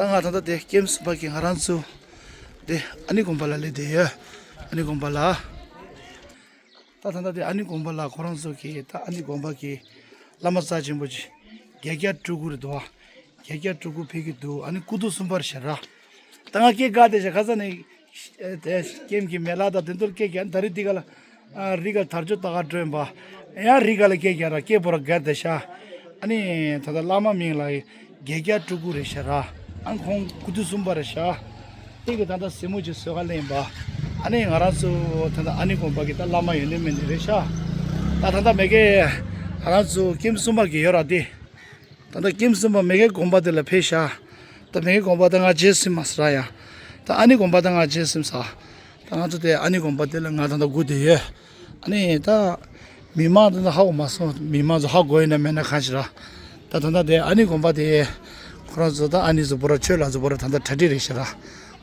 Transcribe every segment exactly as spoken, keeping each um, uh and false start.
ད་ང་ད་ལྟ་དེ་ཀེམ་གསུམ་པ་གི་ང་རང་ཚོ་དེ་ཨ་ནི་དགོན་པ་ལ་སླེབས་བསྡད་ཡོད། ཨ་ནི་དགོན་པ་ལ། ད་ད་ལྟ་དེ་ཨ་ནི་དགོན་པ་ལ་ཁོ་རང་ཚོ་གི་ད་ཨ་ནི་དགོན་པ་གི་བླ་མ་རྩ་ཆེན་པོ་ཅིག་བརྒྱད་བརྒྱ་སྤྲུལ་སྐུ་རེད་འདུག་བ། བརྒྱད་བརྒྱ་སྤྲུལ་སྐུ་ཕེབས་ཀྱི་འདུག་ཨ་ནི་སྐུ་ཐོག་གསུམ་པར་ཤར་ར། ད་ང་སྐད་དགའ་བསྡད་ཤག་ཁ་སང་ནས་དེ་ཀེམ་གྱི་མེ་ལ་དང་དེ་ཚོར་སྐད་རྒྱག་ད་རེས་འདི་ག་ལ། ཨ་རི་ག་དར་ལྕོག་ཏག་ཏག་སྒྲོན་པ། ཡང་རི་ག་ལ་སྐད་རྒྱག་ར་སྐད་པོ་ར་དགའ་བསྡད་ཤག་ཨ་ནི་ད་ལྟ་བླ་མ་མིང་ལ་བརྒྱད་བརྒྱ་སྤྲུལ་སྐུ་རེད་ཤག་ར། ཨ་ཁོང་སྐུ་ཐོག་གསུམ་པ་རེད་ཤག་དེ་གི་ད་ལྟ་གཟིགས་མོ་ཅིག་བཟོ་ག་སླེབས་ཡིན་པ། ཨ་ནི་ང་རང་ཚོ་ད་ལྟ་ཨ་ནི་དགོན་པ་གི་ད་བླ་མ་ཡོན་ཏན་མེད་འདི་རེད་ཤག་ད་ད་ལྟ་མ་གི་ང་རང་ཚོ་ཀེམ་གསུམ་པ་གི་ཡོད་ར་དེ། ད་ལྟ་ཀེམ་གསུམ་པ་མ་གི་དགོན་པ་དེ་ལ་ཕེབས་ཤག་ད་མ་གི་དགོན་པ་ད་ང་རྗེས་ཟིན་མ་ཟེར་ཡ། ད་ཨ་ནི་དགོན་པ་ད་ང་རྗེས་ཟིན་ས། ད་ང་ཚོ་དེ་ཨ་ནི་དགོན་པ་དེ་ལ་ང་ད་ལྟ་སྒུག་བསྡད་ཡོད། ཨ་ནི་ད་མི་མང་ད་ལྟ་ཧ་གོ་མ་སོང་། མི་མང་ཚོ་ཧ་གོ་ཡིན་ན་མེད་ན་གང་ཞིག་ར། ད་ད་ལྟ་དེ་ཨ་ནི་དགོན་པ་དེ་ཁོ་རང་ཚོ་ད་ཨ་ནི་ཚོ་པོ་ར་ཆོས་ལགས་ཚོ་པོ་ར་ད་ལྟ་གྲ་སྒྲིག་རེད་ཤག་ར།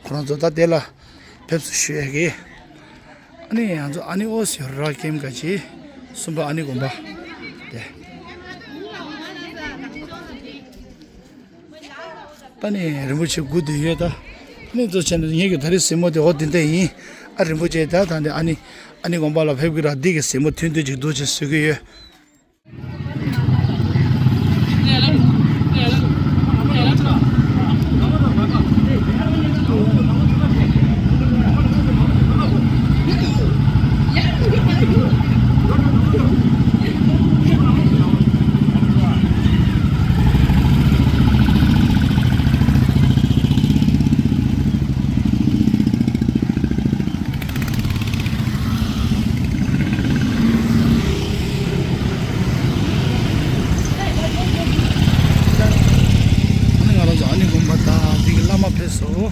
ཁོ་རང་ཚོ་ད་དེ་ལ་ཕེབས་བསུ་ཞུ་ཡ་གི། ཨ་ནི་ང་ཚོ་ཨ་ནི་ཨོ་ཟེར་ར་ཀེམ་ག་ཅི་གསུམ་པ་ཨ་ནི་དགོན་པ་དེ། ད་ནི་རིན་པོ་ཆེ་སྒུག་བསྡད་ཡོད་ད། ཨ་ནི་ཚོ་བྱས་ན་ངེད་ཀྱི་ད་རེས་གཟིགས་མོ་དེ་འོ་དེ་འདྲ་ཡིན། ཨ་རིན་པོ་ཆེ་ད་ད་འདི་ཨ་ནི་ཨ་ནི་དགོན་པ་ལ་ཕེབས་ཀྱི་ར་འདི་གི་གཟིགས་མོ་ཐུང་ཐུང་ཅིག་འདུག་ཅེས་ཟེར་གྱི་ཡོད། ཨ་ནི་ང་རང་ཚོ་ཨ་ནི་དགོན་པ་དང་འདི་གི་བླ་མ་ཕེབས་སོ།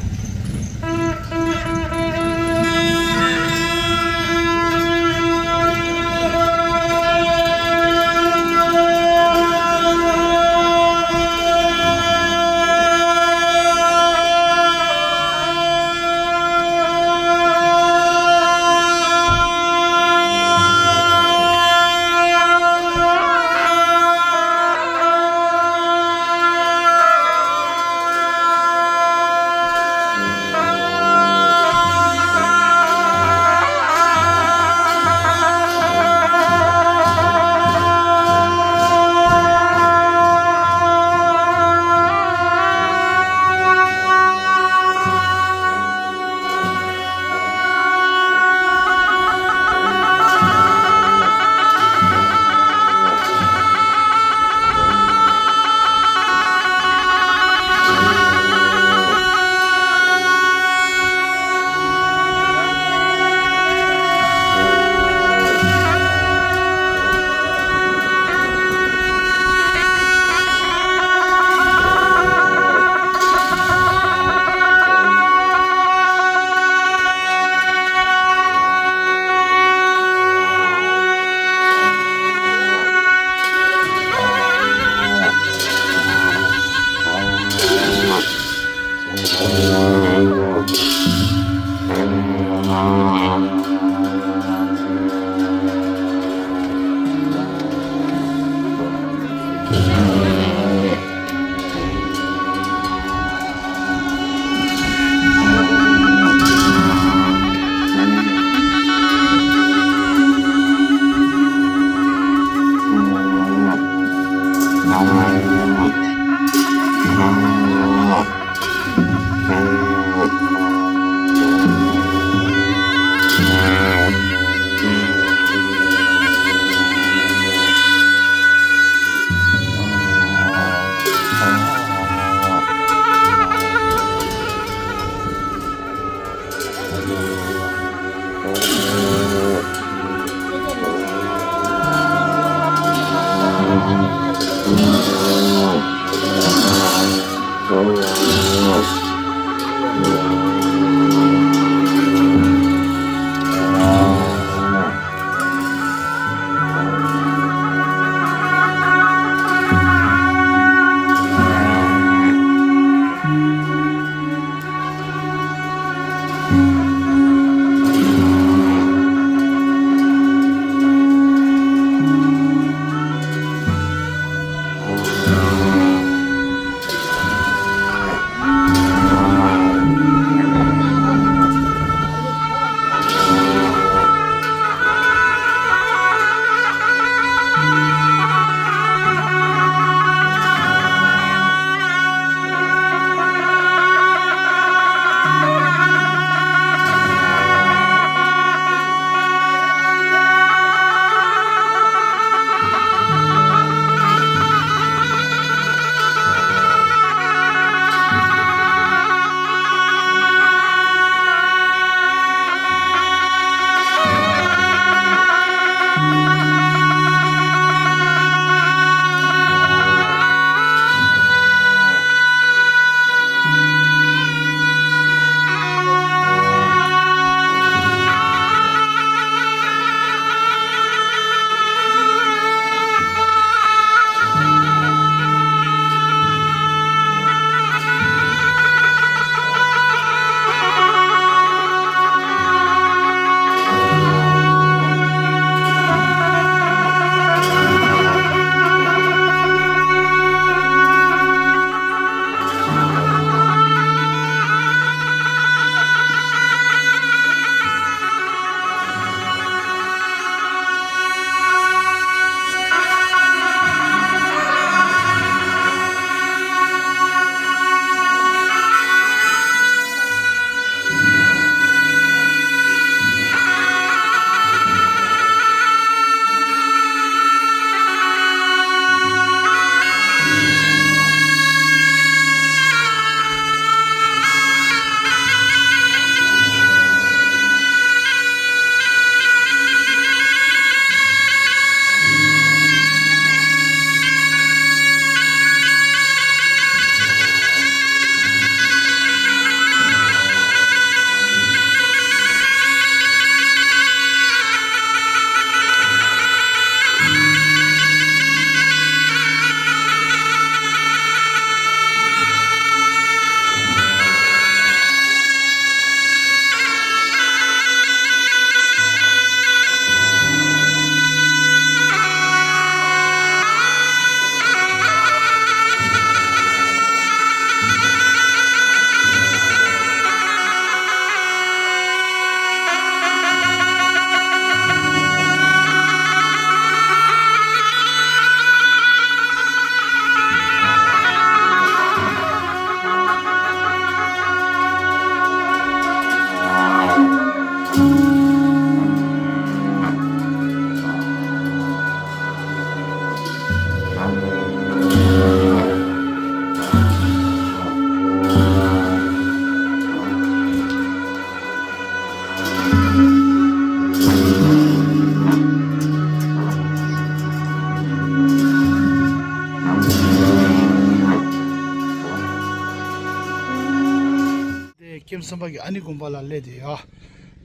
ཀེམ་གསུམ་པ་གི་ཨ་ནི་དགོན་པ་ལ་སླེབས་ཏེ་ཡོད།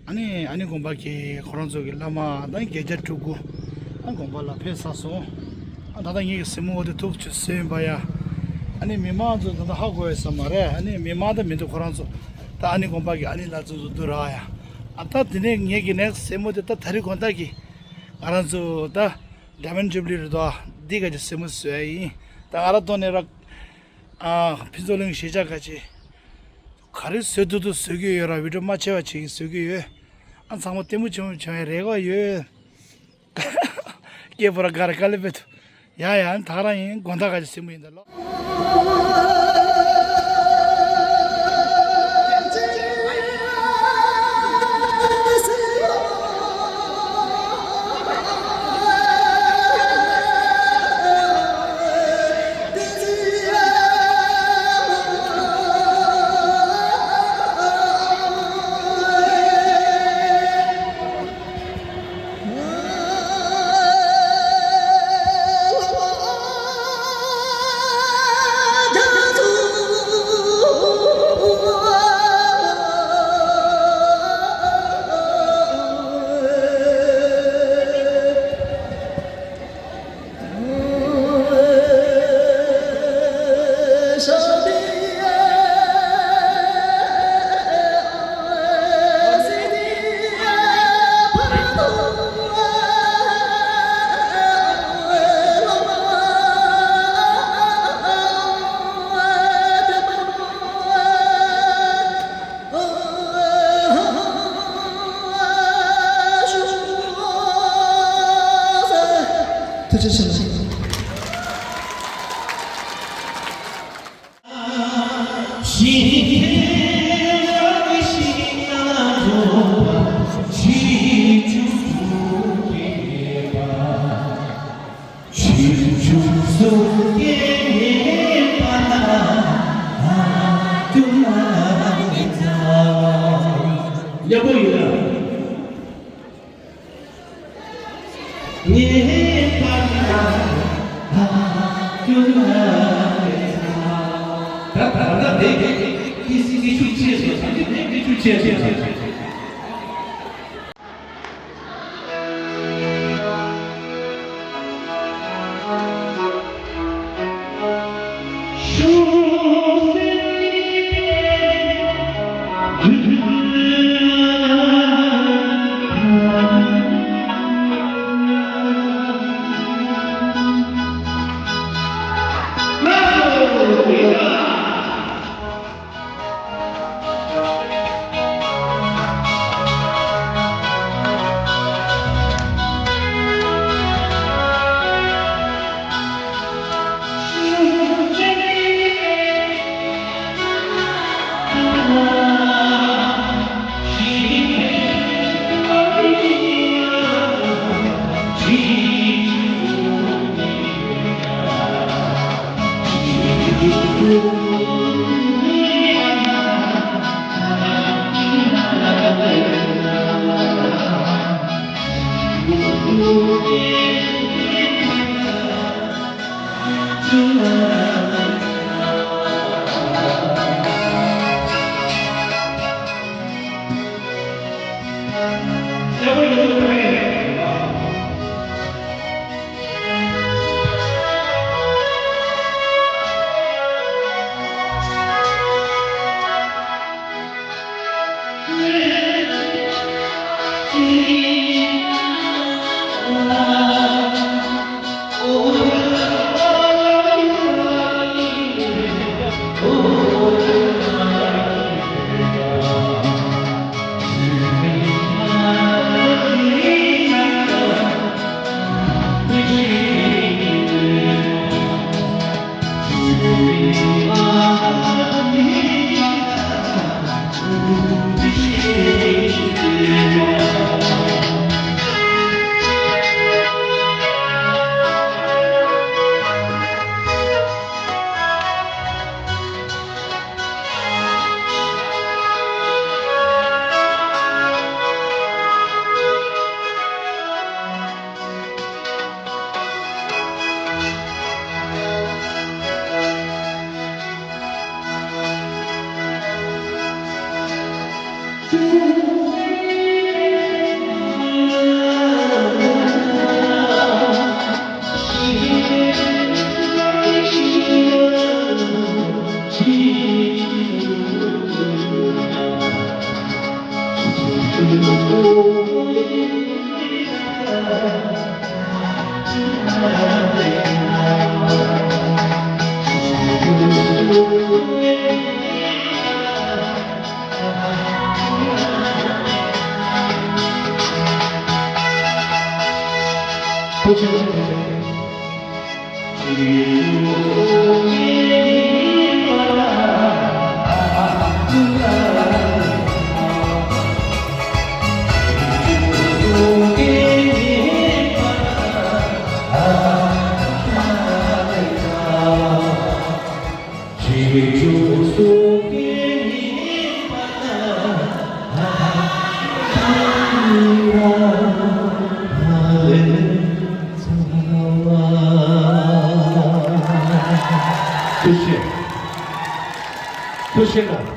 ཨ་ནི་ཨ་ནི་དགོན་པ་གི་ཁོ་རང་ཚོ་གི་བླ་མ་དང་བརྒྱད་བརྒྱ་སྤྲུལ་སྐུ་ཨ་དགོན་པ་ལ་ཕེབས་ཚར་སོང་། ཨ་ད་ལྟ་ངེད་ཀྱི་སྲས་མོ་འོ་དེ་ཐུགས་ཆུད་ཟོས་ཡིན་པ་ཡ། ཨ་ནི་མི་མང་ཚོ་ད་ལྟ་ཧ་གོ་ཡོད་ས་མ་རེད། ཨ་ནི་མི་མང་ད་མི་འདུག་ཁོ་རང་ཚོ་ད་ཨ་ནི་དགོན་པ་གི་ཨ་ནི་ལ་ཚོ་ཚོ་འདུག་ར་ཡ། ཨ་ད་དེ་ནས་ངེད་ཀྱི་ནེགསི་སྲས་མོ་དེ་ད་ད་རེས་དགོང་དག་གི་ང་རང་ཚོ་ད་ཌའི་མོན་ཌི་ཇུ་བི་ལི་རེད་དོ། འདི་ག་ཅིག་སྲས་མོ་བཟོ་ཡ་ཡིན། ད་ང་རང་ཐོག་ནས་ར། ཨ། ཕུན་ཚོགས་གླིང་གཞིས་ཆགས་ཁ་ཆེ། ག་རེ་བཟོས་ཐུབ་ཐུབ་བཟོ་གི་ཡོད་ར། བི་ཌིའོ་མ་ཆེ་བ་བྱེད་ཀྱི་བཟོ་གི་ཡོད། ཨ་ཚང་མ་ལྟད་མོ་བྱུང་བྱུང་ཡ་རེ་བ་ཡོད། སྐད་པོ་ར་ག་རེ་དཀའ་ལས་པད་དུ། ཡ་ཡ་ད་རང་ཡིན་དགོང་དག་ག་ཅིག་སྲས་མོ་ཡིན་ད་ལོ། ཐུགས་རྗེ་ཆེ། ཡག་པོ་ཡོད་ན། ངེས་པར་ད་ད་ད་ད་དེ་དེ་སྲིད་ཀྱི་ཤུགས་ཆེ་སོང་། ད་དེ་དེ་ཤུགས་ཆེ་སོང་། ཐུགས་རྗེ་ཆེ། ཐུགས་རྗེ་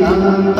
གནང་།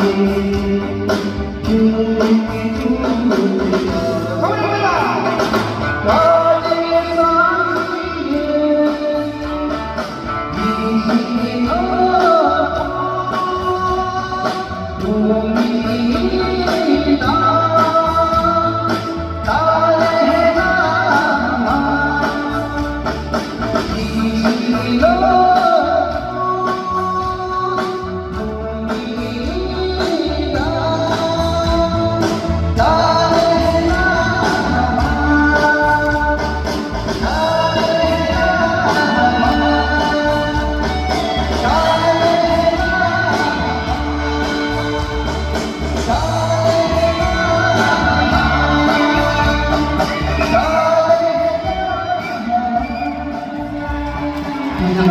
ཨ་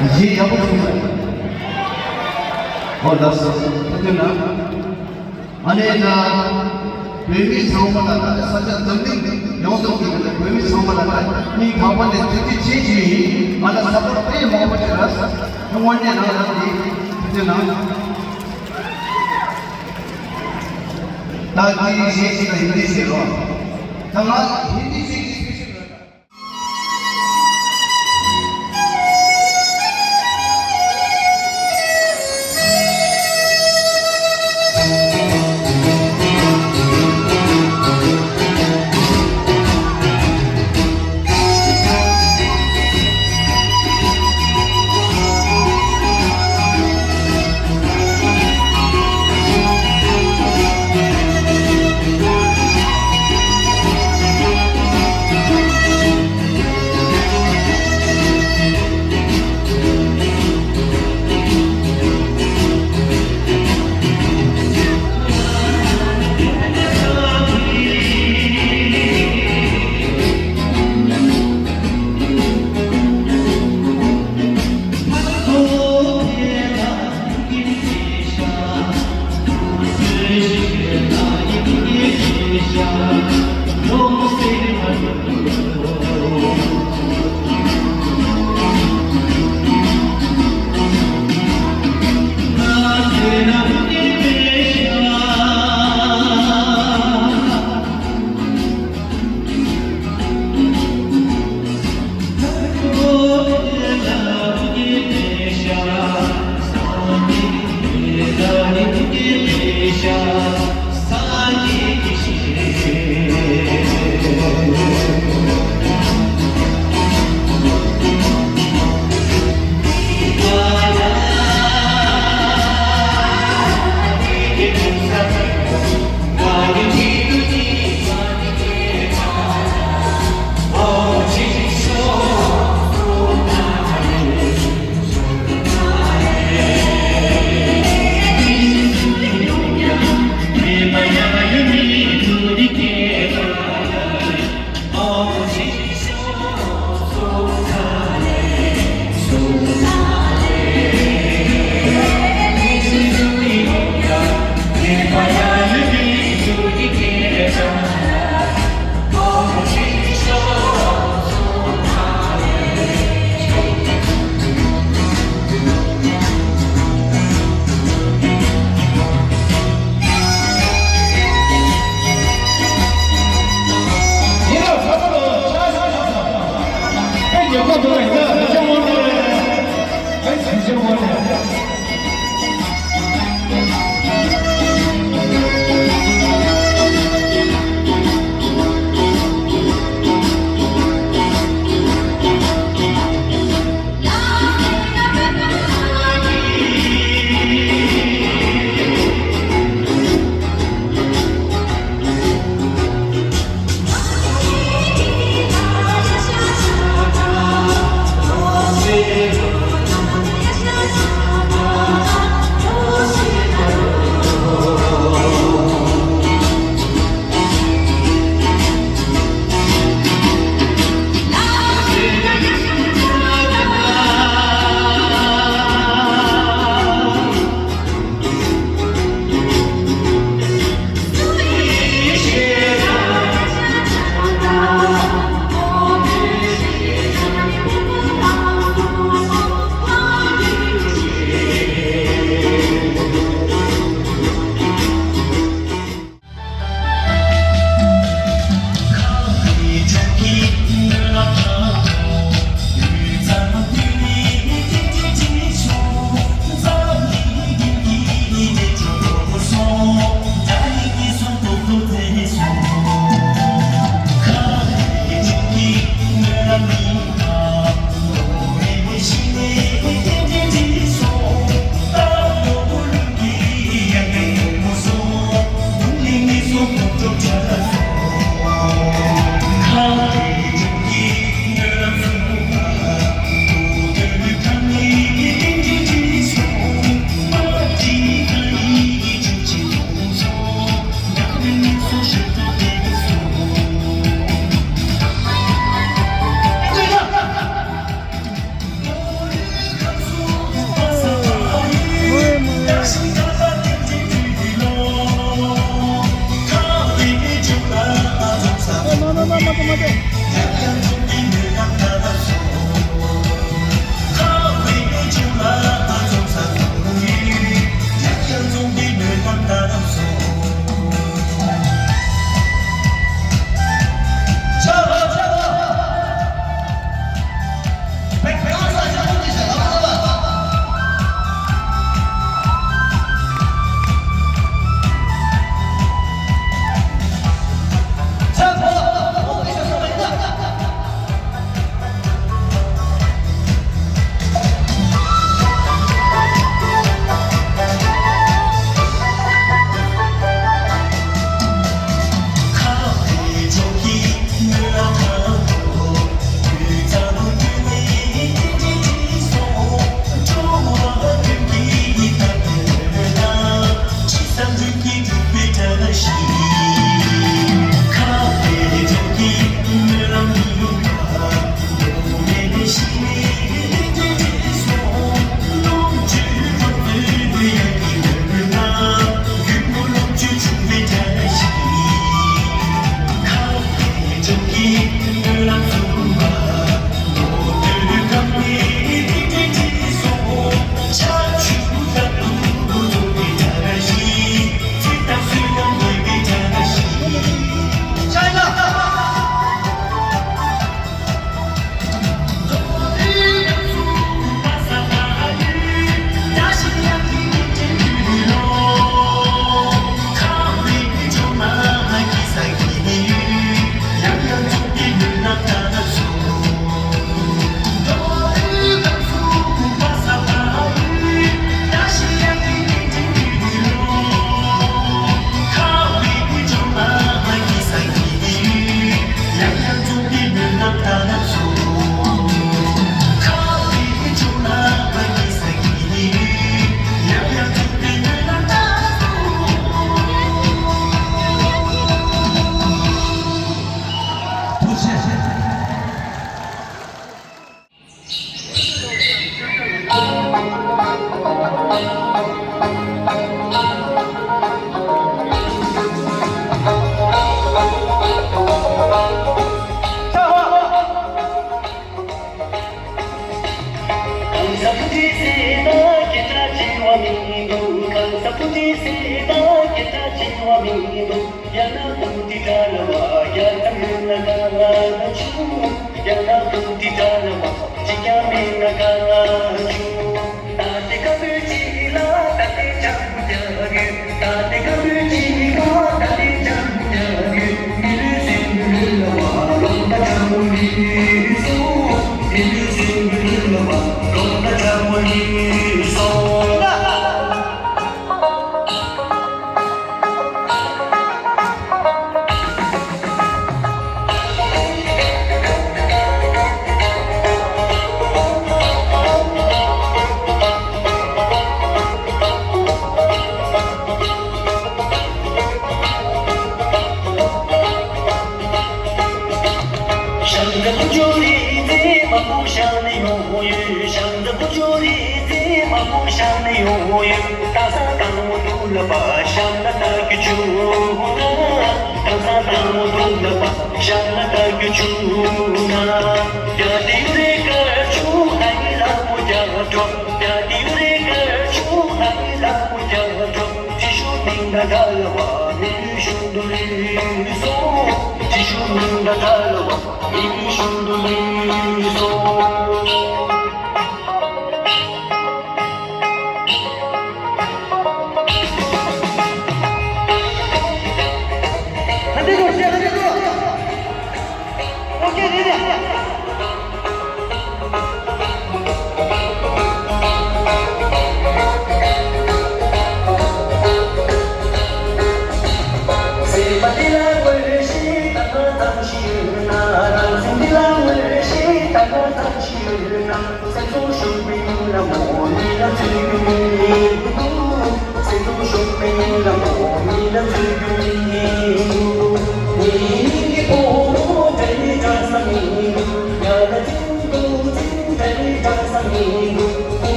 ནི་གཞས་ཡག་པོ་བྱུང་སོང་། ཨོ་ལགས་སོ། ཐུགས་རྗེ་གནང་། ཨ་ནི་ད་བོད་མི་ཚང་མ་ལ་ད་ས་ཆ་འཛམ་གླིང་ཡོངས་སུ་གྱུར་པའི་བོད་མི་ཚང་མ་ལ་ད་སྙིང་ཐག་པ་ནས་ཐུགས་རྗེ་ཆེ་ཞུ་ཡིན། ང་ལ་ས་ཐོག་དཔེ་མང་པོ་ཅིག་རག་སོང་། དངོས་གནས་རང་རང་གི་ཐུགས་རྗེ་གནང་། ད་དེ་གཞས་ཤིག་ལ་ཧིན་དི་ཞིག་རོགས། ད་ང་ཧིན་དི་ཞིག་གི་སི་པི་ཤལ་རོགས།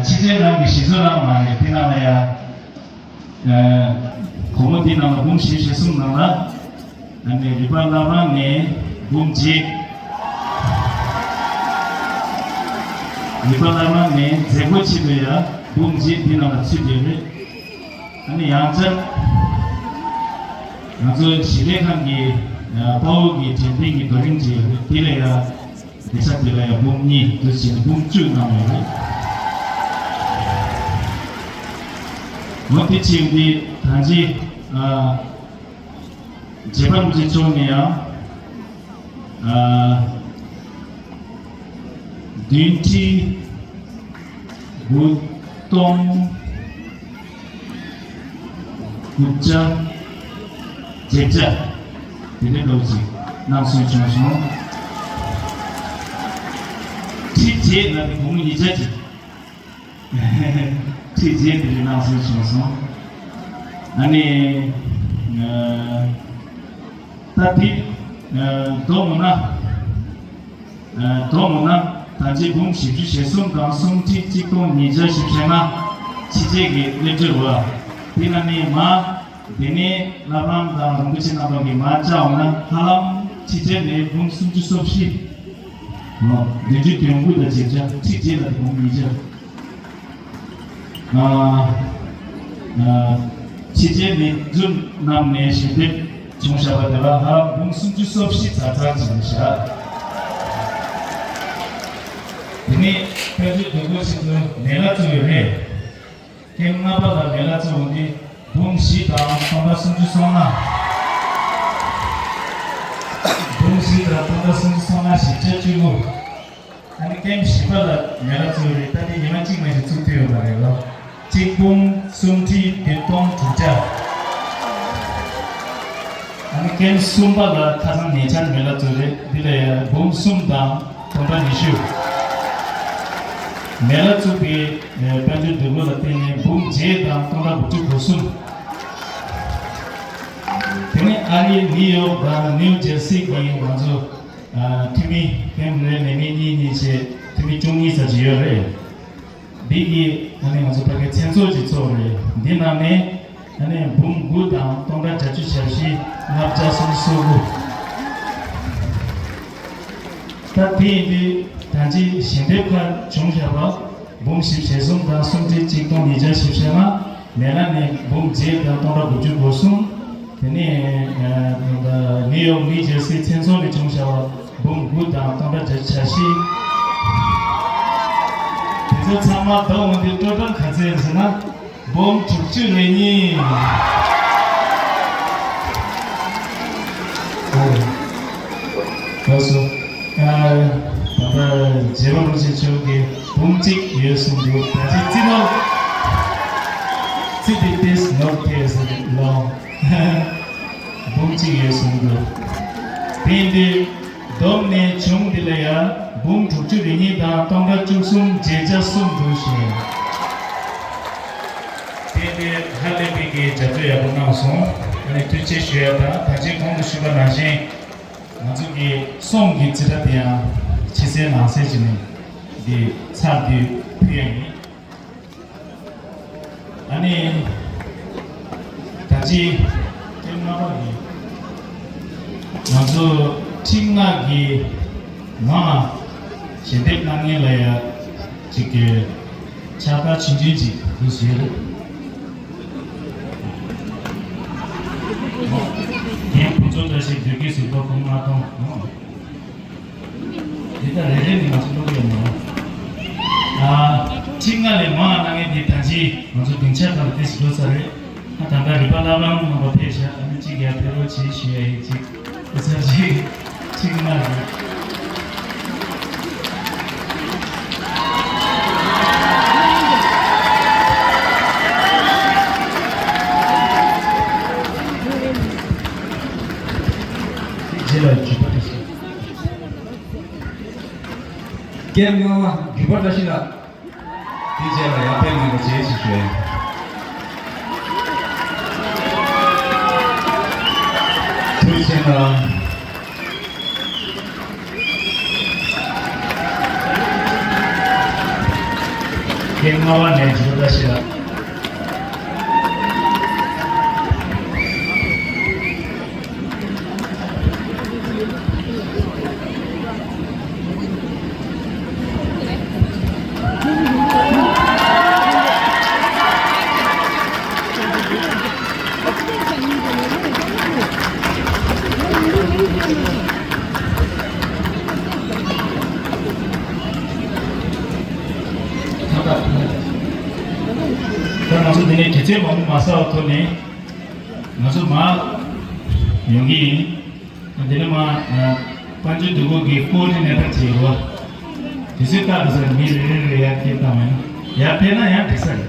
ཕྱི་རྒྱལ་ནང་གི་གཞི་བཟོ་རང་མ་རེད། དེ་ནང་ལ་ཡ། སྒོར་མོ་དེ་ནང་ལ་འབུམ་བཞི་བཅུ་ཞེ་གསུམ་ནང་ལ། ཨ་ནི་རི་པ་བླ་བྲང་ནས་འབུམ་བརྒྱད། རི་པ་བླ་བྲང་ནས་མཛད་སྒོ་ཆེད་དུ་ཡ་འབུམ་བརྒྱད་འདི་ནང་ལ་ཚུད་ཡོད་རེད། ཨ་ནི་ཡང་བསྐྱར་ང་ཚོ་ཞི་བདེ་ཁང་གི་དཔའ་བོ་གི་དྲན་རྟེན་གྱི་རྡོ་རིང་ཅིག་ཡོད་རེད། དེ་ལ་ཡ་དེ་ཆ་དེ་ལ་ཡ་འབུམ་གཉིས་འདུ་བྱས་ནས་འབུམ་བཅུ་གནང་ཡོད་རེད། འོ་དེ་ཕྱིན་དེ་ད་ཅི། རྗེ་དཔལ་རིན་པོ་ཆེ་མཆོག་ནས་ཡང་། ཨ། བདུན་ཁྲི་དགུ་སྟོང་དགུ་བརྒྱ་བརྒྱད་བརྒྱ་དེ་འདྲའི་ལོ་ཅིག་གནང་སྲོལ་བྱུང་སོང་། ཁྲི་བརྒྱད་ལ་དེ་འབུམ་ཉིས་བརྒྱ་ཅིག་ཁྲི་བརྒྱད་དེ་རིང་གནང་སྲོལ་བྱུང་སོང་། ཨ་ནི། ད་དེ། མདོར་བསྡུ་ན། མདོར་བསྡུ་ན་ད་ཅི་འབུམ་བཞི་བཅུ་ཞེ་གསུམ་དང་སུམ་ཁྲི་གཅིག་སྟོང་ཉིས་བརྒྱ་བཞི་བཅུ་ཞེ་ལྔ་ཕྱི་རྒྱལ་གྱི་སླེབས་འབྱོར་བ། དེ་ལ་ནི་མ། དེ་ནས་བླ་བྲང་དང་རིན་པོ་ཆེ་རྣམ་པ་གིས་མ་བཅར་བ་ན་ཧ་ལམ་ཕྱི་རྒྱལ་ནས་འབུམ་སུམ་ཅུ་སོ་བཞི། བདུན་ཅུ་དོན་དགུ་དང་བརྒྱད་བརྒྱ་ཁྲི་བརྒྱད་ལ་འབུམ་ཉིས་བརྒྱ། ཕྱི་རྒྱལ་ནས་འཛུལ་གནང་ནས་ཞལ་འདེབས་བྱུང་བཞག་པ་དེ་ལ་ཧ་ལམ་འབུམ་སུམ་ཅུ་སོ་བཞི་ཙམ་ཙམ་ཅིག་བཞག་དེ་ནས་དཔལ་འབྱོར་དོན་གོ་ཆེན་པོའི་མེ་ལ་བཙུགས་ཡོད་རེད། ཐེངས་ལྔ་པ་ལ་མེ་ལ་བཙུགས་འོང་དུས་འབུམ་བཞི་དང་སྟོང་ཕྲག་སུམ་ཅུ་སོ་ལྔ། འབུམ་བཞི་དང་སྟོང་ཕྲག་སུམ་ཅུ་སོ་ལྔ་བཞི་བརྒྱ་བཅུ་དགུ། ཨ་ནི་ཐེངས་བཞི་པ་ལ་མེ་ལ་བཙུགས་རེད། ད་ལྟ་ཉི་མ་གཅིག་མ་ཞིག་བཙུགས་ཐུབ་ཡོད་མ་རེད་ལོ། གཅིག་འབུམ་སུམ་ཁྲི་བདུན་སྟོང་དྲུག་བརྒྱ། ཨ་ནི་ཐེངས་གསུམ་པ་ལ་ཁ་སང་ཉེ་ཆར་མེ་ལ་བཙུགས་རེད། འདི་ལ་ཡང་འབུམ་གསུམ་དང་སྟོང་ཕྲག་ཉི་ཤུ། མེ་ལ་བཙུགས་པའི་དཔལ་འབྱོར་འདུ་འགོད་ལ་བརྟེན་ནས་འབུམ་བརྒྱད་དང་སྟོང་ཕྲག་དགུ་བཅུ་གོ་གསུམ། དེ་ནས་ཨ་རིའི་ནིའུ་ཡོག་དང་ནིའུ་ཇར་སི་གི་ང་ཚོ་འཐུས་མི་ཐེངས་རེ་ནས་མི་གཉིས་གཉིས་བྱས་འཐུས་མི་བཅུ་གཉིས་ཙམ་ཅིག་ཡོད་རེད། འདི་གི་ཨ་ནི་ང་ཚོ་ཕ་གི་མཚན་ཚོགས་ཅིག་ཚོགས་རེད། འདི་ནང་ནས་ཨ་ནི་འབུམ་དགུ་དང་སྟོང་ཕྲག་བརྒྱད་ཅུ་གྱ་བཞི་ལྔ་བརྒྱ་སུམ་ཅུ་སོ་དགུ། ད་དེ་ཡིན་དུས་ད་ཅི་ཞལ་འདེབས་ཁག་བྱུང་བཞག་པ་འབུམ་བཞི་བཅུ་ཞེ་གསུམ་དང་སུམ་ཁྲི་གཅིག་སྟོང་ཉིས་བརྒྱ་བཞི་བཅུ་ཞེ་ལྔ། མེ་ལ་ནས་འབུམ་བརྒྱད་དང་སྟོང་ཕྲག་དགུ་བཅུ་གོ་གསུམ། དེ་ནས་ནིའུ་ཡོག་ནིའུ་ཇར་སི་མཚན་ཚོགས་ནས་བྱུང་བཞག་པ་འབུམ་དགུ་དང་སྟོང་ཕྲག་བརྒྱད་ཅུ་གྱ་བཞི། དེ་ཚོ་ཚང་མ་བསྡོམས་འོང་དུས་ཊོ་ཊལ་ག་ཚོད་ཡིན་ཟེར་ན། འབུམ་དྲུག་ཅུ་རེ་གཉིས། ཨོ། ལགས་སོ། ཨ། ད་ལྟ་རྗེ་རིན་པོ་ཆེ་མཆོག་གིས་འབུམ་གཅིག་ཡོད་གསུངས་འདུག་ད་ཅི་རྩིས་ནོར། རྩིས་འདི་ཏོག་ཙམ་ནོར་ཐལ་ཟེར་ལོ། འབུམ་གཅིག་ཡོད་གསུངས་འདུག་དེ་ཡིན་དུས་བསྡོམས་ནས་བྱུང་འདི་ལ་ཡང་འབུམ་དྲུག་ཅུ་རེ་གཉིས་དང་སྟོང་ཕྲག་བཅུ་གསུམ་བརྒྱད་བརྒྱ་གསུམ་འདུག་ཞེས། དེ་ནས་ཧ་ལས་པའི་གི་རྒྱབ་སྐྱོར་ཡག་པོ་གནང་སོང་། ཨ་ནི་ཐུགས་རྗེ་ཆེ་ཞུ་ཡ་དང་ད་ཅི་གོང་དུ་ཞུས་པ་ནང་བཞིན། ང་ཚོ་གི་སོང་གི་རྩིས་ཁྲ་དེ་ཡང་ཕྱི་གསལ་ནང་གསལ་བྱས་ནས་འདི་ཚར་དུས་ཕུལ་ཡ་ཡིན། ཨ་ནི་ད་ཅི་ཐེངས་ལྔ་པ་ཡིན། ང་ཚོ་ཁྲིམས་ལྔ་གི་མ་ཞལ་འདེབས་གནང་མཁན་ལ་ཡ་གཅིག་གི་ཕྱག་རྟགས་ཆུང་ཆུང་ཅིག་འདུག་ཟེར། རྒན་ཕུན་ཚོགས་བཀྲ་ཤིས་བདུད་ཀྱི་གཟུགས་པོ་ཁོང་ལྔ་སྟོང་། འདི་ལྟར་རེ་རེ་ནས་ང་ཚོ་ཀློག་ཡོད་མ་རེད། ཨ། ཁྲིམས་ལྔ་ལས་མང་བ་གནང་མཁན་འདི་ད་ཅི་ང་ཚོ་སྡིངས་ཆ་ཁག་ཏུ་ཏོག་ཙམ་འགྲོ་ཚར་རེད། ཨ། ད་ལྟ་རི་པ་བླ་བྲང་རྣམ་པ་ཕེབས་ཤག་ཨ་ནི་གཅིག་ཡར་ཕེབས་རོགས་བྱེད་ཞུ་ཡ་ཡིན། གཅིག་ཨ་ཚར་གཅིག་ཁྲིམས་ལྔ་རེད། རྗེས་ལ་བརྒྱུད་པ་དེ་བཞིན། ཀེམ་ལྔ་པ་བརྒྱུད་པ་བཀྲ་ཤིས་ལགས། དེ་རྗེས་ལ་ཡར་ཕེབས་གནང་རོགས་བྱེད་ཞེས་ཞུ། ཐུགས་རྗེ་གནང་། ཀེམ་ལྔ་པ་ནས་བརྒྱུད་པ་བཀྲ་ཤིས་ལགས། ད་ང་ཚོ་འདི་ནས་དུས་ཚོད་མང་པོ་མ་ཟ་བའི་ཐོག་ནས་ང་ཚོ་མར་ཡོང་གི་ཡིན། འདི་ནས་མར་དཔལ་འབྱོར་འདུ་འགོད་ཀྱི་ཀོ་ཌི་ནེ་ཊར་བྱེད་རོགས། དུས་ཚོད་བཀག་འདུག་ཟེར་མི་རེ་རེ་རེ་ཡར་སྐད་བཏང་བས་ན་ཡར་ཕེབས་ན་ཡང་འགྲིག་ས་རེད།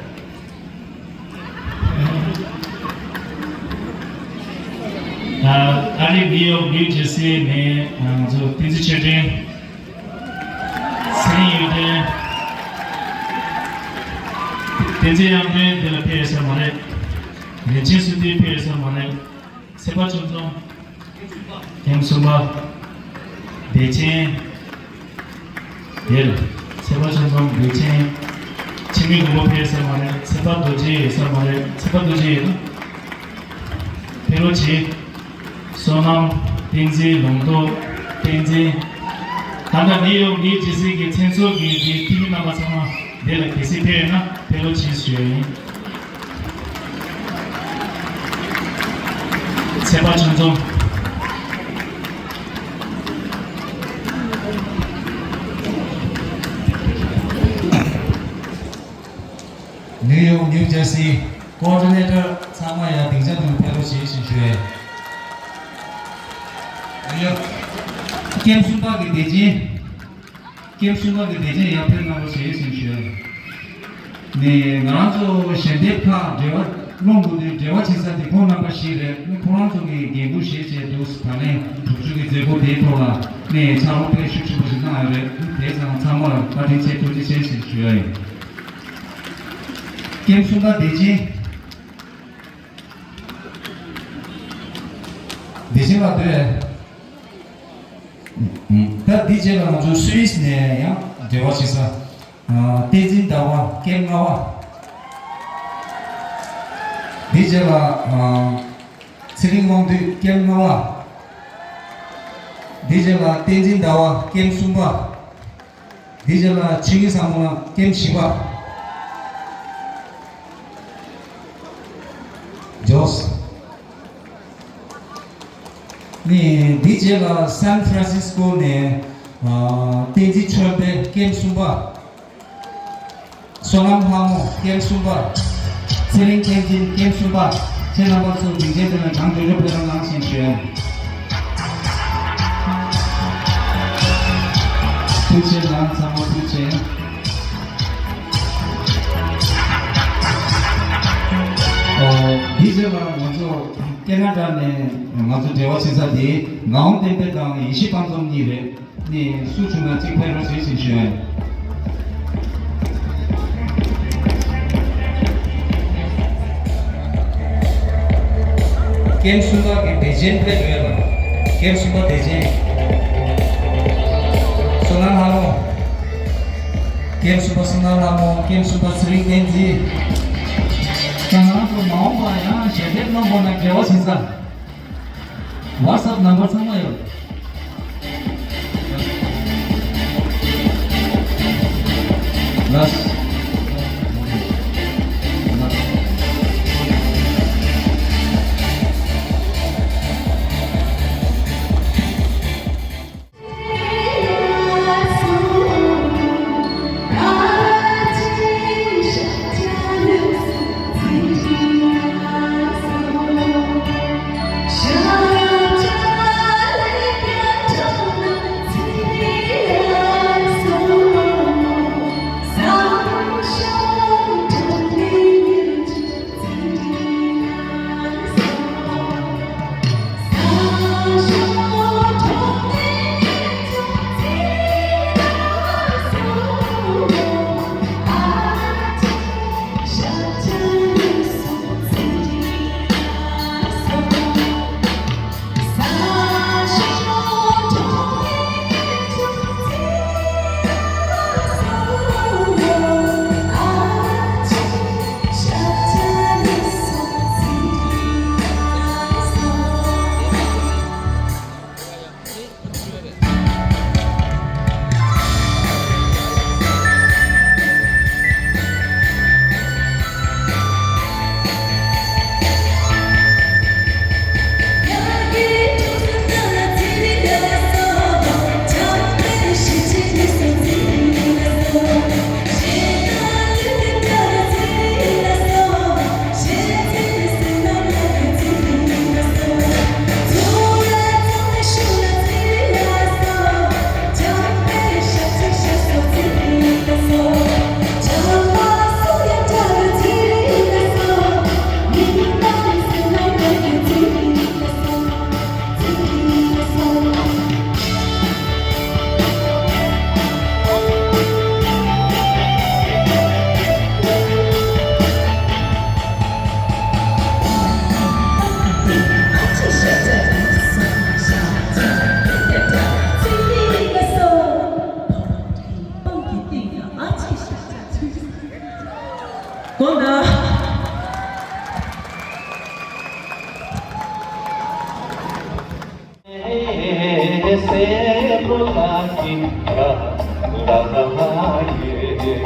ཨ་རི་ནིའུ་ཡོག་ནིའུ་ཇར་སི་ནས་ང་ཚོ་བསྟན་འཛིན་ཆོས་སྒྲོན། ཚེ་རིང་གཡུ་སྒྲོན། བསྟན་འཛིན་དབྱངས་སྒྲོན་འདི་ལ་ཕེབས་ཡོད་ས་མ་རེད། རིན་ཆེན་བསོད་བདེ་ཕེབས་ཡོད་ས་མ་རེད། ཚེ་དཔག་ཆོས་འཛོམས། ཀེམ་གསུམ་པ། བདེ་ཆེན། དེར། ཚེ་དཔག་ཆོས་འཛོམས་བདེ་ཆེན། འཆི་མེད་མགོན་པོ་ཕེབས་ས་མ་རེད། ཚེ་དཔག་རྡོ་རྗེ་ཡོད་ས་མ་རེད། ཚེ་དཔག་རྡོ་རྗེ་ཡོད་ན། ཕེབས་རོགས་བྱེད། བསོད་ནམས། བསྟན་འཛིན། ལུང་རྟོགས། བསྟན་འཛིན། ད་ལྟ་ནིའུ་ཡོག་ནིའུ་ཇར་སི་གི་མཚན་ཚོགས་ཀྱི་འཐུས་མི་རྣམ་པ་ཚང་མ་འདི་ལ་གལ་སྲིད་ཕེབས་ཡོད་ན་ཕེབས་རོགས་བྱེད་ཞུ་ཡ་ཡིན། ཚེ་དཔག་ཆོས་འཛོམས། ནིའུ་ཡོག་ནིའུ་ཇར་སི་ཀོ་ཌི་ནེ་ཊར་ཚང་མ་ཡར་སྡིངས་ཆ་དུ་ཕེབས་རོགས་བྱེད་ཞེས་ཞུ་ཡ་ཡིན། ནིའུ་ཡོག་ཀེམ་གསུམ་པ་གི་བདེ་ཆེན། ཀེམ་གསུམ་པ་གི་བདེ་ཆེན་ཡར་ཕེབས་གནང་རོགས་ཞེས་ཞུ་ཡ་ཡིན། ནས་ང་རང་ཚོ་ཞལ་འདེབས་ཁག་འབྲེལ་བ་སློང་དགོས་དུས་འབྲེལ་བ་བྱེད་ས་དེ་ཁོང་རྣམ་པ་ཞིག་རེད། ནི་ཁོང་རང་ཚོ་གི་འགན་འཁུར་བཞེས་བྱས་འདུག་ད་ལན་དྲུག་ཅུ་གི་མཛད་སྒོ་དེའི་ཐོག་ལ་ནས་ཕྱག་རོགས་དཔེ་ཤུགས་ཆེན་པོ་ཞིག་གནང་ཡོད་རེད། དེ་ཚང་ཚང་མར་བཀའ་དྲིན་ཆེ་ཐུགས་རྗེ་ཆེ་ཞེས་ཞུ་ཡ་ཡིན། ཀེམ་གསུམ་པ་བདེ་ཆེན། བདེ་ཆེན་ལགས་འདུག་གས། ད་འདི་རྗེས་ལ་ང་ཚོ་སུད་སི་ནས་ཡང་འབྲེལ་བ་བྱེད་ས། ཨ། བསྟན་འཛིན་ཟླ་བ་ཀེམ་ལྔ་པ། འདི་རྗེས་ལ། ཨ། ཚེ་རིང་དབང་འདུས་ཀེམ་ལྔ་པ། འདི་རྗེས་ལ་བསྟན་འཛིན་ཟླ་བ་ཀེམ་གསུམ་པ། འདི་རྗེས་ལ་ཆོས་ཀྱི་བཟང་མོ་ལགས་ཀེམ་བཞི་པ། ཇོས། ནི་འདི་རྗེས་ལ་སན་ཧྥ་རན་སིས་ཀོ་ནས། ཨ། བསྟན་འཛིན་ཆོས་འཕེལ་ཀེམ་གསུམ་པ། བསོད་ནམས་ལྷ་མོ་ཀེམ་གསུམ་པ། ཚེ་རིང་བསྟན་འཛིན་ཀེམ་གསུམ་པ། ཁྱེད་རྣམ་པ་ཚོ་སྡིངས་ཆའི་སྟེང་ལ་གྲངས་མགྱོགས་མགྱོགས་ཕེབས་རོགས་གནང་ཞེས་ཞུ། ཐུགས་རྗེ་གནང་། ཚང་མ་ཐུགས་རྗེ་གནང་། ཨོ། འདི་རྗེས་ལ་ང་ཚོ་ཁེ་ན་ཌ་ནས་ང་ཚོ་འབྲེལ་བ་བྱེད་ས་དེ་ངག་དབང་བསྟན་འཕེལ་དང་ཡེ་ཤེས་དཔལ་འཛོམས་གཉིས་རེད། ནས་སུ་བྱུང་ན་གཅིག་ཕེབས་རོགས་བྱེད་ཅེས་ཞུ་ཡ་ཡིན། ཀེམ་གསུམ་པ་གི་བདེ་ཆེན་ཕེབས་ཡོད་ལ། ཀེམ་གསུམ་པ་བདེ་ཆེན། བསོད་ནམས་ལྷ་མོ། ཀེམ་གསུམ་པ་བསོད་ནམས་ལྷ་མོ། ཀེམ་གསུམ་པ་ཚེ་རིང་བསྟན་འཛིན། ད་ང་རང་ཚོ་མ་འོངས་པ་ཡང་ཞལ་འདེབས་གནང་དགོས་ན་འབྲེལ་བ་བྱེད་ས། WhatsApp number ཚང་མ་ཡོད། ལགས།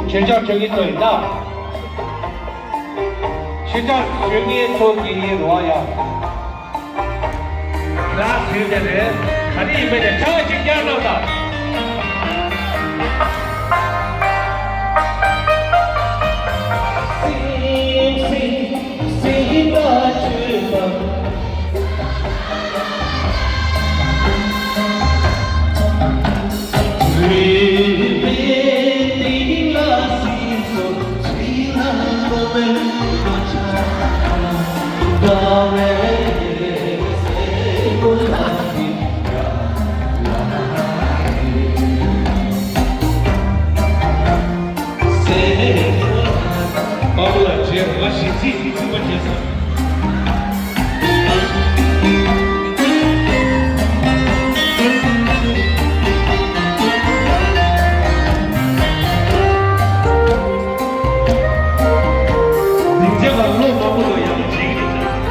ཁྱེད་ཅག་ཆོས་ཀྱི་ཚོགས་ཡིན་ན། ཁྱེད་ཅག་ཆོས་ཀྱི་ཚོགས་ཀྱི་རོ་ཡ། ལགས་ཟེར་དེ་རེད། ག་རེ་ཡིན་པས་ནས་ཁྲ་ཅིག་བརྒྱབ་གནང་དང་། པ་པོ་ལ་རྗེས་མ་ཞིག་ཚིག་གི་ཚིག་པ་བྱས་སོང་། སྡིངས་ཆ་ལ་བློ་མང་པོ་དང་ཡང་བྱེད་ཀྱི་འདུག་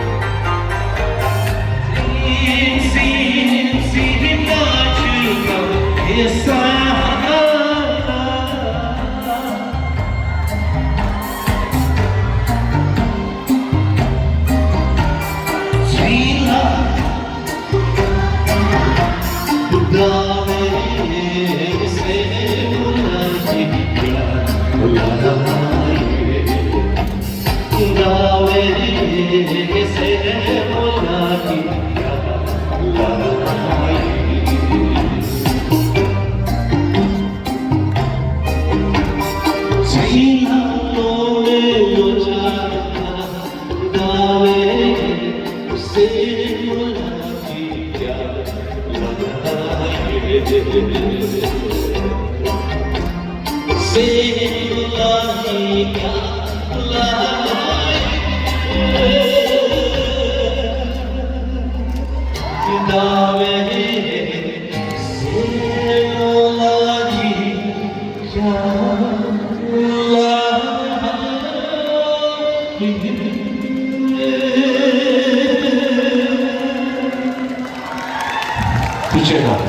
ཐུགས་རྗེ་གནང་།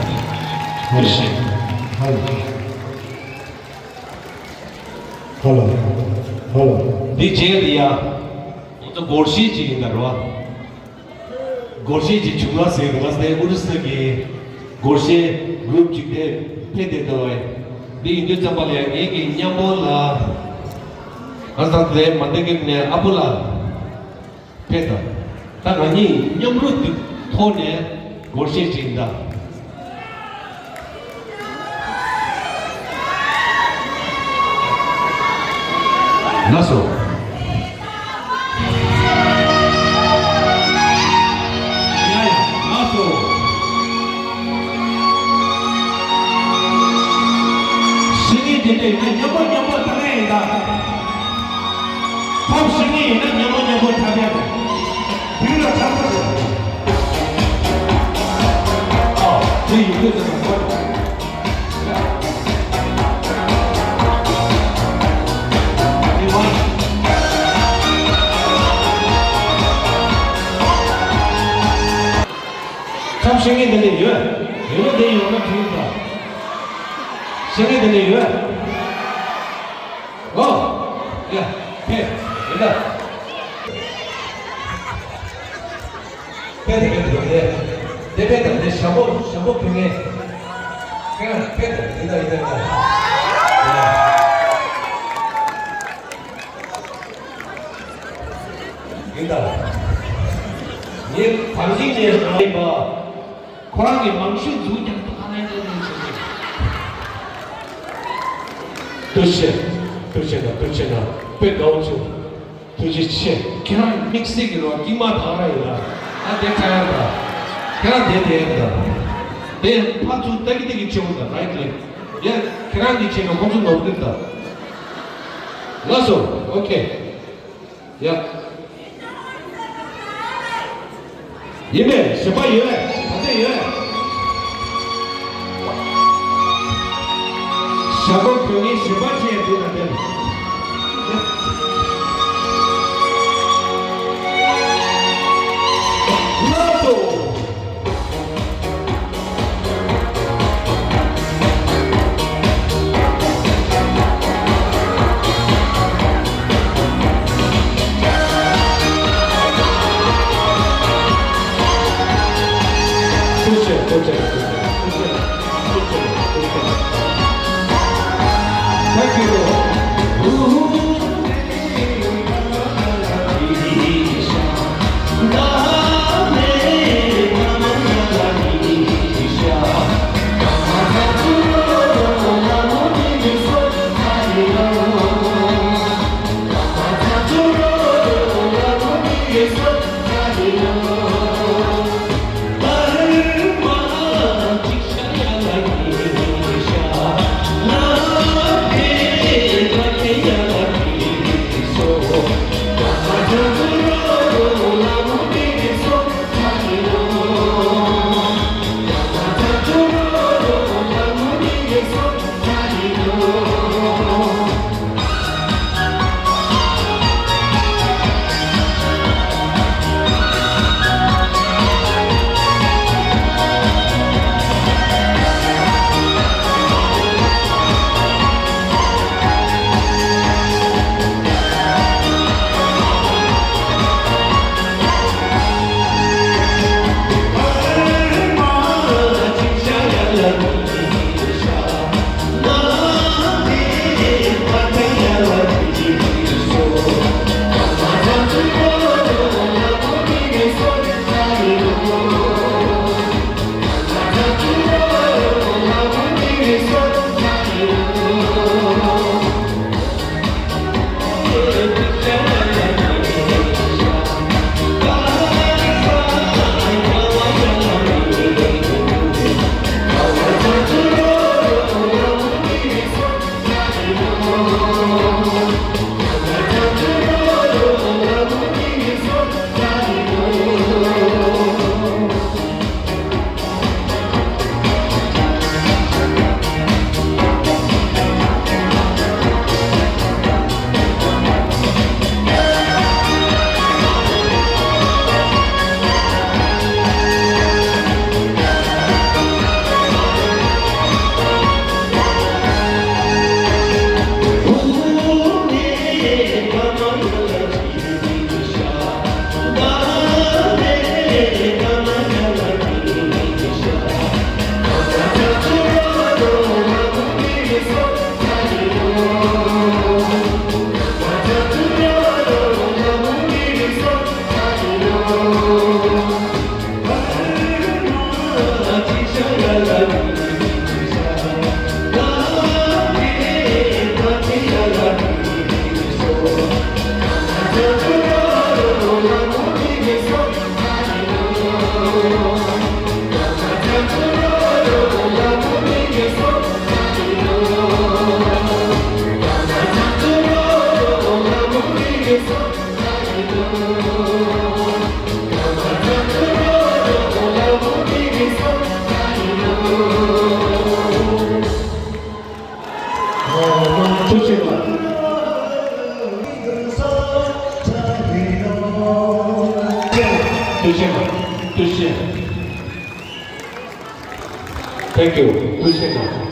ཐུགས་རྗེ་ཆེ། ཧ་ལོ། ཧ་ལོ། ཧ་ལོ། འདི་རྗེས་འདི་ཡ། ང་ཚོ་སྒོར་གཞས་ཅིག་ཡིན་ད་རོ། སྒོར་གཞས་ཅིག་བྱུང་ན་ཟེར་གི་ང་ཚོ་ཨུ་རུ་སུ་གི་སྒོར་གཞས་གུ་རུབ་ཅིག་དེ་ཕེབས་བསྡད་འདུག་བས། འདི་ཡིན་དུས་ཙམ་པ་ལ་ཡ་ངེད་ཀྱི་མཉམ་པོ་ལ། ང་ཚོ་དེ་མ་འདི་གི་ནས་ཨ་ཕོ་ལ། ཕེབས་དང་། ད་ང་གཉིས་མཉམ་རུབ་ཀྱི་ཐོག་ནས་སྒོར་གཞས་ཅིག་ཡིན་ད། ལགས་སོ། ཡ་ཡ། ལགས་སོ། བཤེས་གཉེན་དེ་འདྲ་ཡིན་ན་མཉམ་པོ་མཉམ་པོ་ཐ་ན་ཡིན་ད། ཕོབ་བཤེས་གཉེན་ཡིན་ན་མཉམ་པོ་མཉམ་པོ་འཁྲབ་ཡ་དང་། བུ་ལ་འཁྲབ་པ་དང་། ཨ། དེ་ཡིན་དུས་ཙམ་པ། ཁམས་བཤད་མཁན་དེ་འདྲ་ཡོད། ཡོད་ན་དེ་ཡོང་ན་དྲིས་དང་། བཤད་མཁན་དེ་འདྲ་ཡོད། ཨོ། ཡ། ཕེབས། ཡིན་ད། ཕེབས་དེ་ཕེབས་དེ་ཕེབས་དེ། དེ་ཕེབས་དང་དེ་ཞབས་པོ་ཞབས་པོ་ཕུལ་མཁན། ཁྱེད་རང་ཕེབས་དང་ཡིན་ད་ཡིན་ད་ཡིན་ད། ཡ། ཡིན་ད། ངས་དམ་ཚིག་ནས་རང་ཡིན་པ། ཁོ་རང་གིས་མང་ཤོས་འཛུགས་ཀྱང་ཏུ་ཁ་ལན་ལན་ལན་བྱེད་ཀྱི། ཐུགས་རྗེ་ཆེ། ཐུགས་རྗེ་ཆེ་གནང་། ཐུགས་རྗེ་ཆེ་གནང་། དཔེ་དགའ་བོ་བྱུང་། ཐུགས་རྗེ་ཆེ། ཁྱེད་རང་དམིགས་བསལ་གྱི་རོ་ཀྱིང་མ་དག་ར་ཡོད་ལ། ཨ་དེ་ཁ་ཡར་ད། ཁྱེད་རང་དེ་དེ་ཡར་ད། དེ་ཕར་ཚུར་ལྟ་གི་ལྟ་གི་བྱེད་འོང་ད། རའིཊ་ལེཕཊ། ཡ། ཁྱེད་རང་གིས་བྱས་ན་ཁོ་ཚོ་ནོར་གི་ད། ལགས་སོ། ཨོ་ཁེ། ཡ། ཡིན་པས། གཞན་པ་ཡོད། ད་ལྟ་ཡོད། ཞྭ་སྒོར་གྱོན་མཁན་གཞན་པ་ཅིག་འདུག་ད་ལྟ། ལགས་སོ། Thank you. ཐུགས་རྗེ་ཆེ། ཐུགས་རྗེ་ཆེ། Thank you. ཐུགས་རྗེ་ཆེ།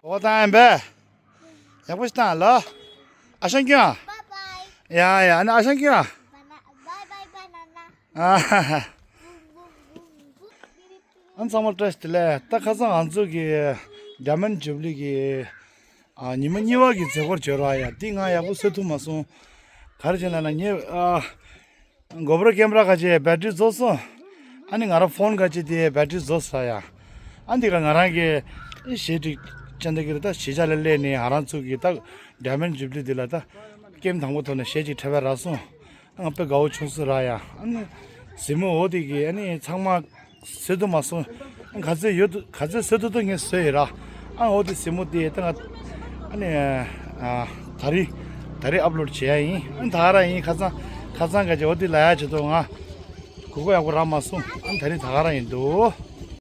འོ་ད་ཨ་འབའ། ཡག་པོ་ཞིག་བཏང་ལ། ཨ་ཞང་ཀྱང་། Bye bye. ཡ་ཡ། ཨ་ནི་ཨ་ཞང་ཀྱང་། Bana- bye bye banana. ཨ་ཧ་ཧ། ཨ་ཚང་མ་བཀྲ་ཤིས་བདེ་ལེགས། ད་ཁ་སང་ང་ཚོ་གི་Diamond Jubilee གི་ཨ་ཉི་མ་གཉིས་པ་གི་མཛད་སྒོར་འབྱོར་བ་ཡ། འདི་ང་ཡག་པོ་བཟོ་ཐུབ་མ་སོང་། ག་རེ་བྱས་ན་ན་ངས་ཨ་GoPro camera ག་ཅེ་battery རྫོགས་སོང་། ཨ་ནི་ང་རང་phone ག་ཅེ་དེ་battery རྫོགས་ས་ཡ། ཨ་འདི་ག་ང་རང་གི་གཞས་ཅིག་ཅན་ད་གི་རེད། ད་གཞིས་ཆགས་ལ་སླེབས་ནས་ང་རང་ཚོ་གི་ད་Diamond Jubilee འདི་ལ་ད་ཀེམ་དང་པོ་ཐོག་ནས་གཞས་ཅིག་འཁྲབ་པ་རག་སོང་། ཨ་ང་དཔེ་དགའ་བོ་བྱུང་སོང་ར་ཡ། ཨ་ནི་གཟིགས་མོ་འོ་དེ་གི་ཨ་ནི་ཚང་མ་བཟོ་ཐུབ་མ་སོང་། ཨ་ག་ཚོད་ཡོད་དུ་ག་ཚོད་བཟོ་ཐུབ་ཐུབ་ངས་བཟོས་ཡོད་ར། ཨ་འོ་དེ་གཟིགས་མོ་དེ་ད་ང་ཨ་ནི་ཨ་ད་རེས་ད་རེས་upload བྱེད་ཡ་ཡིན། ཨ་ད་ག་རང་ཡིན། ཁ་སང་ཁ་སང་ག་ཅེ་འོ་དེ་ལ་ཡ་བྱེད་དོ་ང་གོ་སྐབས་ཡག་པོ་རག་མ་སོང་། ཨ་ད་རེས་ད་ག་རང་ཡིན་འདུག